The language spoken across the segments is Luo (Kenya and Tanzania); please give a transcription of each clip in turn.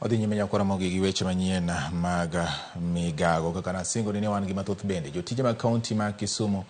Wadhi nyime nyakwara mogi gi weche manyien mag migago. Kaka nasingo ni wan gi mathoth bende. Jotije mag kaunti ma Kisumu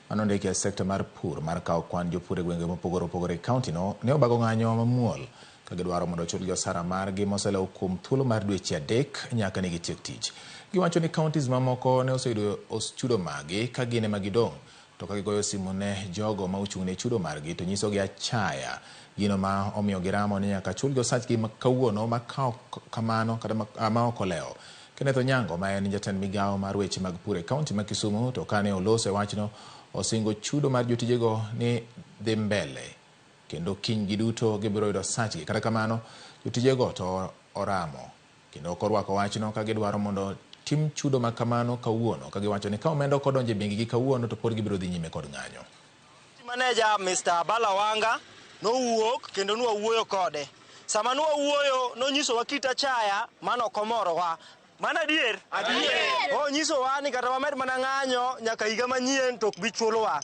manondiki e sekta mar pur mar kawo kwan jopur e gwenge mopogore opogore e kaunti no ne obago ng'anyo mamuol ka gidwaro mondo ochulgi osara margi moselewo kuom thuolo mar dweche 3 nyaka ne gitiek tich. Giwacho ni counties mamoko ne oseyudo chudo margi ka gin ema gidong', to ka gigoyo simu ne jogo ma ochung' ne chudo margi to nyisogi achaya. Gino ma omiyo giramo ni nyaka chulgi osachgi kawuono ma ka ok kamano kata ma ok olewo. Kenneth Onyango ma en jatend migawo mar weche mag pur e kaunti ma Kisumu to kane oloso e wachno osingo chudo mar jotijego ni dhi mbele kendo kiny giduto gibiro yudo osachgi. Kata kamano jotijego to oramo kendo ok orwako wachno ka gidwaro mondo tim chudo ma kamano kawuono ka giwacho ni ka omenda ok odonjo e bengi gi kawuono to pod gibiro dhi nyime kod ng'anyo. Manager Mr. Balawanga nowuok kendo nwawuoyo kode. Sama nwawuoyo nonyisowa kit achaya mano ok omorowa. Mano adier? Adier. Onyisowa ni kata wamed mana ng'anyo nyaka higa manyien to ok bi chulowa.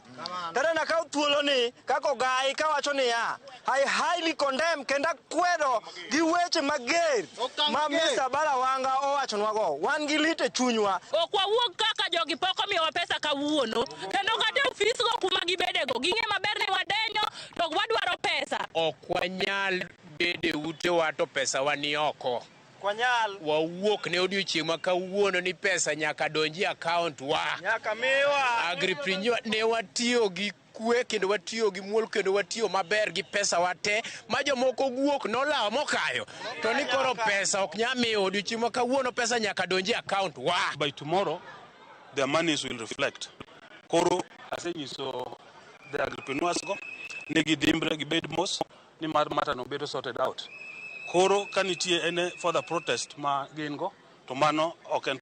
Kata nakaw thuoloni kaka ogai kawacho niya, I highly condemn kendo akwedo gi weche mager ma Mr. Balawanga owachonwago. Wan gi lit e chunywa. Ok wawuog kaka jogi pok omiyowa pesa kawuono. Kendo kata e ofisgo kuma gibedego, ging'e maber ni wadenyo to wadwaro pesa. Ok wanyal bedo e utewa to pesa wa ni oko. Kwanyal. Wawuok ne odiochieng' ma kawuono ni pesa nyaka donji e account wa. Nyaka miwa. Agripreneur ne watiyo gi kwe kendo watiyo gi muol kendo watiyo maber gi pesa wa te ma jomoko guok nolawo mokayo to ni koro pesa ok nyal miyo odiochieng' ma kawuono pesa nyaka donji e account wa. By tomorrow, their monies will reflect. Koro asenyiso the agripreneurs go ni gidimbre gibed mos nimar matter no bedo sorted out. Koro ka nitie any further protest ma gin go to mano ok en